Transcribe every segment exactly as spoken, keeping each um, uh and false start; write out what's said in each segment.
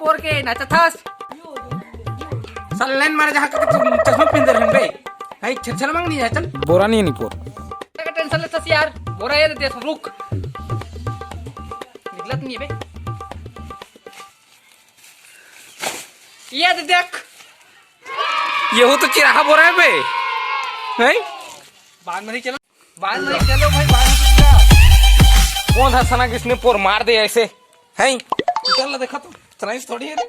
और के नाचत हस? साला लाइन मारे जहाँ का तू चश्मा पहन रहे बे। भाई छेरछेरा मांग नहीं है, चल। बोरा नहीं है, नहीं पोर। का टेंशन लेथस यार? बोरा ये दे, रुक। निकलत नहीं है बे। ये दे देख। ये हो तो चिराहा बोरा है बे। नहीं? बांध नहीं चलो। बांध नहीं चलो भाई, बांध नहीं चलो। कौन था सना किसने पोर मार दे ऐसे? हैं? उतर ला, देखा तो। चलाइस थोड़ी है रे।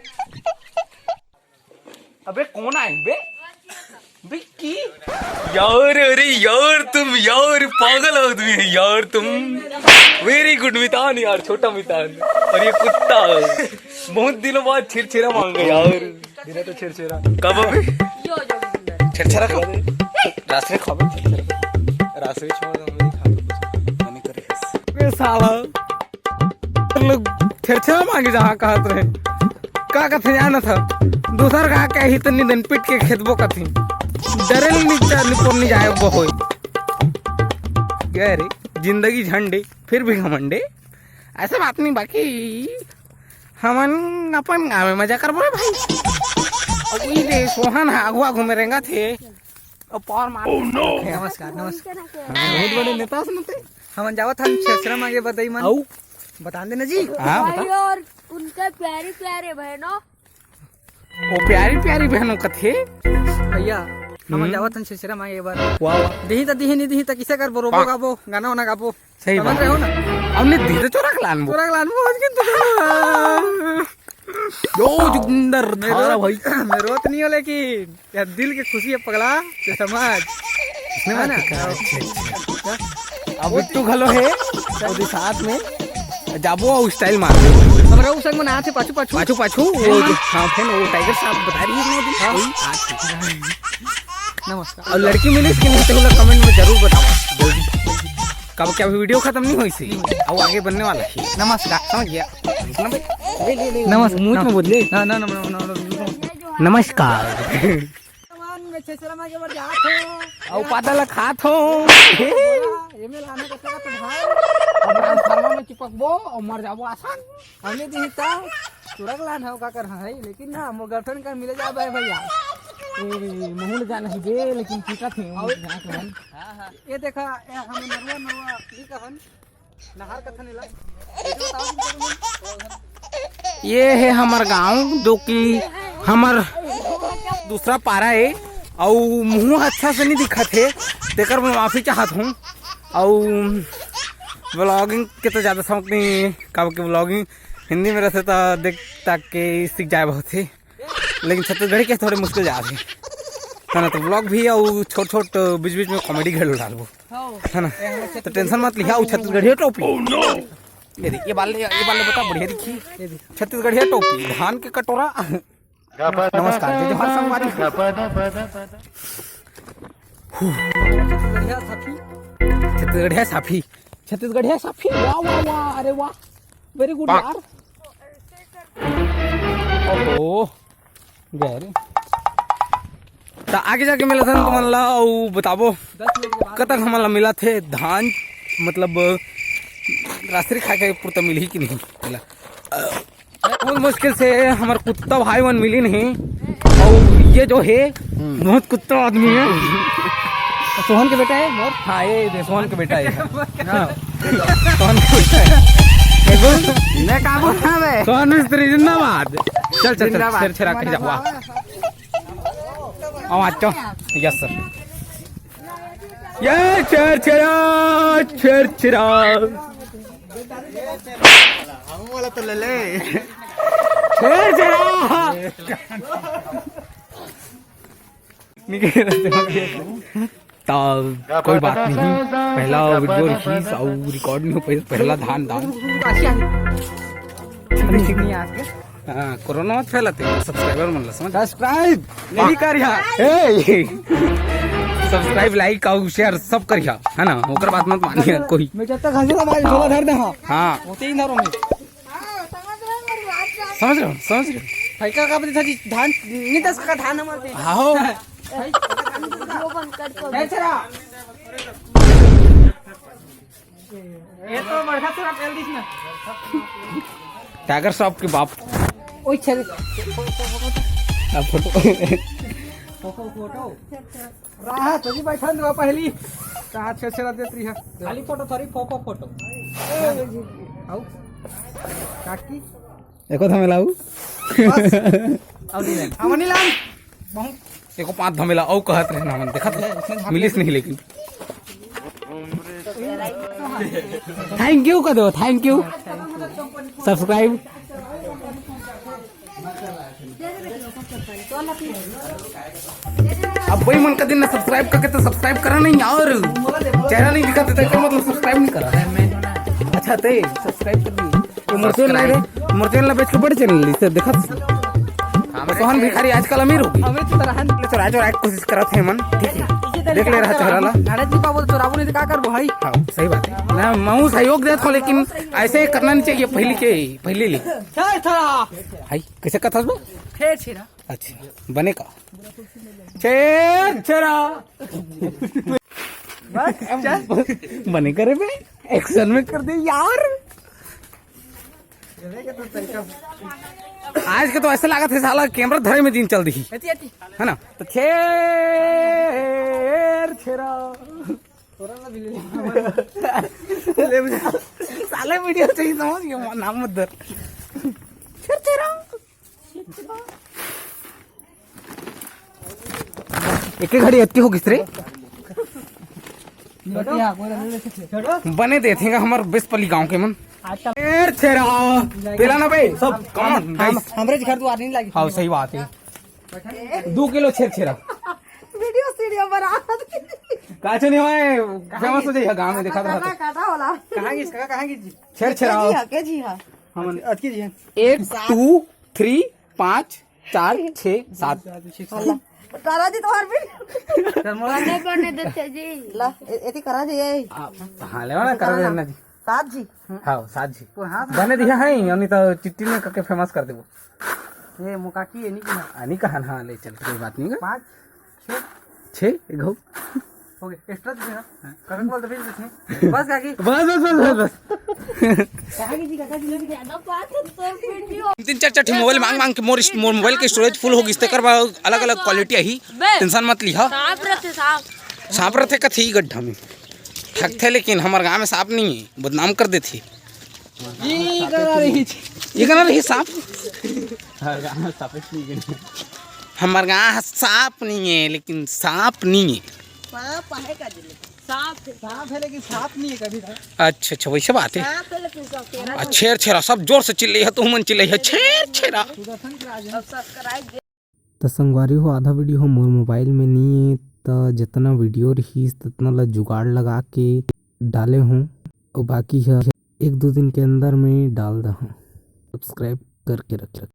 अबे कौन आए बे? बे की? यार, अरे यार, तुम यार पागल आदमी है यार तुम। वेरी गुड मितान यार, छोटा मितान। और ये कुत्ता बहुत दिनों बाद छेरछेरा मांगे यार। मेरा तो छेरछेरा। कब अबे? छेरछेरा कब? रास्ते खाबे छेरछेरा। रास्ते छोड़ दो, हम नहीं खाबे कुछ। मम्मी करे। ए साला। लोग छेरछेरा मांगे जहाँ कहत रहे। का कथे जाना था? दूसर का के ही तनी दिन पीट के खेदबो कथी। डरे नहीं चार निपोर नहीं जाए वो होए। गए रे, जिंदगी झंडे, फिर भी घमंडे। ऐसा बात नहीं, बाकी हमन अपन गाँव में मजा करबो रे भाई। अब ई दे सोहन हा आगू आगू में रेंगत हे। अब पावर मार। नमस्कार, नमस्कार। बहुत बड़े नेता सुनते। हमन जावत हन छेरछेरा मांगे बदई मन। आऊ। बता देना जी। हाँ, बता। भाई और उनके प्यारे प्यारे बहनों। वो प्यारी प्यारी बहनों कथे। भैया, हमन हम्म। जावत हन छेरछेरा मांगे एक बार। वाह, वाह। दिही त दिही, नहीं दिही त किसे करबो, रोबो गाबो, गाना वाना गाबो। सही समझ बात। रहे हो ना? हमने धीरे चोरा के लानबो। चोरा के लानबो, आज के तो। यो जुगिंदर मैं थारा रोत, भाई। मैं रोत नहीं हो, लेकिन यार दिल की खुशी है पगला, ये समझ। इसने है ना? बात कर, अच्छा, अच्छा। क्या? अब बिट्टू घलो है, और साथ में जाबो और स्टाइल मार। अब रहू संग में ना थे पाछू पाछू। पाछू पाछू, वो जो, हाँ, फिर वो टाइगर साहब बता रही है, वो दिन। हाँ। वही आज। नमस्कार। और लड़की मिली कि नहीं, तो लोग कमेंट में जरूर बताओ। जल्दी। कब क्या अभी वीडियो खत्म नहीं हुई सी, अब आगे बनने वाला है। नमस्कार। समझ गया? नमस्कार। मुंह में बोल ले। ना, ना, ना, ना, ना, ना, ना। नमस्कार। भगवान में छेरछेरा मांगे बर जात हो। अउ पाता ला खात हो। ये में लाने का तो भाई। अब ट्रांसफार्मर में चिपकबो और मर जाबो आसान। हमने दी त चुरक लान हो का कर है, लेकिन ना मोर गर्लफ्रेंड का मिले जाबे भैया। ए, महूल जाना है बे, लेकिन पीटा थे। और हाँ, हाँ। ये देखा, ये हम नरुआ नरुआ नहीं कहन। ये है हमर गांव, जो कि हमर दूसरा पारा है, अउ मुंह अच्छा से नहीं दिखत है, तेकर मैं माफी चाहत हूँ। अउ व्लॉगिंग के तो ज्यादा शौक नहीं है, काबर के व्लॉगिंग हिंदी में रहते तो देख ताक के सीख जाए बहुत ही। लेकिन छत्तीसगढ़ी के थोड़े मुश्किल जात हे, है ना? तो व्लॉग भी अउ छोट छोट बीच बीच में कॉमेडी घलो डालबो, है ना? तो टेंशन मत लिहा, अउ छत्तीसगढ़िया टोपी। ये देख, ये बाल, ये बाल बता, बढ़िया दिखी। छत्तीसगढ़िया टोपी, धान के कटोरा। नमस्कार जी, जोहार संगवारी। छत्तीसगढ़िया साफी, छत्तीसगढ़िया साफी, वाह, वाह, वाह, अरे वाह, वेरी गुड यार। ओहो, गए रे। त आगे जाके मिलत हन तुमन ला, अउ बताबो कतक हमन ला मिलत हे धान, मतलब राजश्री खाए के पुरता मिलही कि नहीं। बहुत मुश्किल से हमर कुत्ता भाई मन मिलिन हे, अउ ये जो हे बहुत कुत्ता आदमी है। सोहन के बेटा है मोर? हाँ, ये दे, सोहन के बेटा है। हाँ। सोहन के बेटा है। मैं का बोल रहा बे? सोहन मिस्त्री जिंदाबाद। चल, चल, चल, जिंदाबाद। छेरछेरा के जावा। आवाज तो। Yes sir. ये छेरछेरा, छेरछेरा। हम वाला तो ले ले। छेरछेरा। तो कोई बात नहीं, पहला वीडियो रिलीज अउ रिकॉर्ड नहीं हो पाई, पहला धान दान। हाँ, कोरोना मत फैलाते, सब्सक्राइबर मन ला समझ। सब्सक्राइब नहीं करिहा। सब्सक्राइब, लाइक अउ शेयर सब करिहा, है ना? ओकर बात मत मानिहा कोई। मैं जब तक हंसी ना भाई, झोला धर दे, हाँ। हाँ। होते ही धरो मैं। समझ रहे हो, समझ रहे हो? भाई का, का बता जी, धान नहीं दस का धान हमारे। हाँ हो। भाई, ये तो मरखा से आप जल्दी से ना। टाइगर श्रॉफ के बाप। ओए छेरी। अब फोटो। Photo, photo. राहत जी बैठन दो पहली। कहाँ छेरछेरा देत रही है? खाली फोटो थोड़ी, फोको फोटो। आओ। काकी। एको धमेला ऊ। बस। अब नहीं लान। अब नहीं लान। बहुत। एको पाँच धमेला अउ कहत रहे ना, हमन देखत रहे। मिलिस नहीं लेकिन। Thank you कर दो, thank you। Subscribe। अब वही मन का दिन ना subscribe करके तो subscribe करा नहीं और चेहरा नहीं दिखा देता, इसका मतलब subscribe नहीं करा। अच्छा, ते subscribe कर दी। तो मोर channel ला रे, मोर channel ला बेच के बड़े channel ली, से देखत। हाँ, सोहन भिखारी आजकल अमीर हो गई। अमीर तो रहन। ले चोरा चोरा के कोशिश करत है मन, ठीक है। देख ले रहा चेहरा ला। घरे जी बाबू चोराबू नहीं तो का करबो भाई? हाँ, सही बात है। मैं, मैं सहयोग देत हूँ, लेकिन ऐसे करना नहीं चाहिए। पहली के, पहली ले। चल थोड़ा। हाय, कैसे कथा बा? छेरछेरा। अच्छा, बने का? छेरछेरा। बस, चल। बने करे बे, action में कर दे यार। आज के तो ऐसा लागत है साला कैमरा धरे में दिन चल दी। एती, एती। है ना? तो छेरछेरा। साले video चाहिए, समझ गया, नाम मत धर। छेरछेरा। एक घड़ी अतकी हो गिस रे। बने देथे हमर बेसपली गांव के मन। छेरछेरा। पेला ना बे, सब, come on, guys। हमरे घर दुआर नहीं लागी। हाँ, सही बात है। दू किलो छेरछेरा। Video, video बना। काचो नहीं होए, famous हो जाइए गांव में, देखा था। काटा, काटा होला। कहाँ गिस, काका, कहाँ गिस जी? छेरछेरा। के जी हा, के जी हा। हमन अतकी जी है। Eight two three पाँच चार छः सात। तारा जी तुम्हार भी। सर, मोला नहीं बने देते जी। ला, ए-, एती करा जी, ए। आप, हाँ, लेवा ना, करा देना जी। सात जी। हाँ, सात जी। तो हाँ, बने दिया है, यानी तो चिट्ठी में करके famous कर देबो। ये मुकाकी है, नहीं की ना। आ, नहीं कहा, हाँ, ले चल, कोई बात नहीं है। पाँच, छः। छः, एक घाव। हो गए, extra दे देना। करंट बोल तो फिर कुछ नहीं। बस काकी। बस, बस, बस, बस, बस। काकी जी, काका जी, लेके ज्यादा बात है तो फिर भी हो। तीन चार चार ठे मोबाइल मांग मांग के मोर, मोर मोबाइल के storage full हो गिस, तेकर बाद अलग-अलग quality आही। बे। Tension मत लिहा। सांप रथे, सांप। सांप रथे कथी गड्ढा में। ठकथे, लेकिन हमर गांव में सांप नहीं है, बदनाम कर देथे। ये करा रही। ये करा रही सांप। हमर गांव ह सांप नहीं है, लेकिन सांप नहीं है। सांप है का जी? सांप है। सांप है, लेकिन सांप नहीं है कभी तक। अच्छा, अच्छा, वैसे बात है। सांप है, लेकिन सांप तेरा आ, छेरछेरा, सब जोर से चिल्लइहा, तुमन चिल्लइहा, छेरछेरा। सुदर्शन के राज है। अब subscribe दे। त संगवारी हो, आधा video ह मोर मोबाइल में नहीं है, त जितना video रहीस, ततना ला जुगाड़ लगा के डाले हूँ। अउ बाकी ह एक दो दिन के अंदर में डाल दहूँ। Subscribe करके रख, रख।